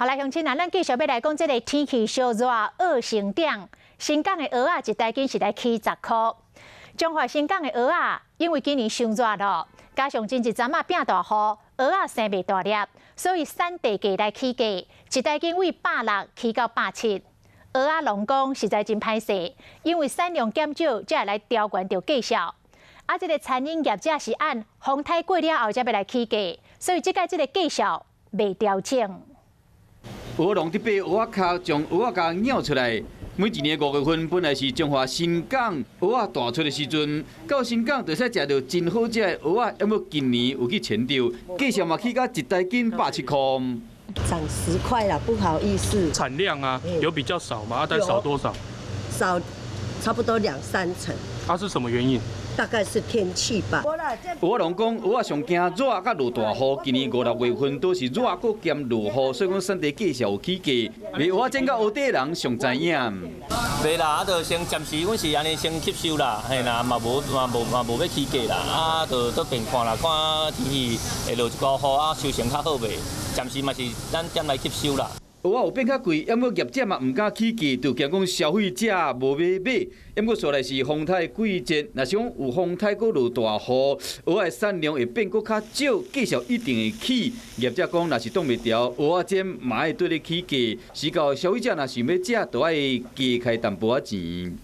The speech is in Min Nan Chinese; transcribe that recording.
好來，鄉親啊，咱繼續欲來講這个天氣燒熱惡成長，新港的蚵仔一台斤是來起10箍。彰化新港的蚵仔，因為今年傷熱咯，加上前一陣仔變大雨，蚵仔生袂大粒，所以產地價來起價，一台斤為160起到170。蚵仔農講實在真歹勢，因為產量減少，才會來調懸著價數。啊，這个餐飲業者是按風颱過了後才欲來起價，所以這擺這个價數袂調整。蚵仔農佇爬蚵仔殼，將蚵仔殼咬出來。每一年5月份本來是彰化新港蚵仔大出的時陣，到新港就會使食著真好食的蚵仔。毋過今年有去牽著，價數嘛起到一台斤170箍。漲10塊啦，不好意思。產量啊，有比較少嗎？但少多少？少差不多兩三成。啊，是什麼原因？大概是天氣吧。蚵仔農講，蚵仔上驚熱佮落大雨。今年五六月份都是熱閣兼落雨，所以講產地價數有起價。賣蚵仔煎佮蚵底人上知影。袂啦，啊，就先暫時，阮是按呢先吸收啦，嘿啦，嘛無嘛無嘛無欲起價啦，啊，就倒邊看啦，看天氣會落一寡雨啊，收成較好袂？暫時嘛是咱店來吸收啦。蚵仔有變較貴，毋過業者嘛毋敢起價，就驚講消費者無欲買。毋過紲來是風颱季節，若是講有風颱閣落大雨，蚵仔產量會變閣較少，價數一定會起。業者講，若是擋袂牢，蚵仔煎嘛愛綴咧起價，時到消費者若想欲食，就愛加開淡薄仔錢。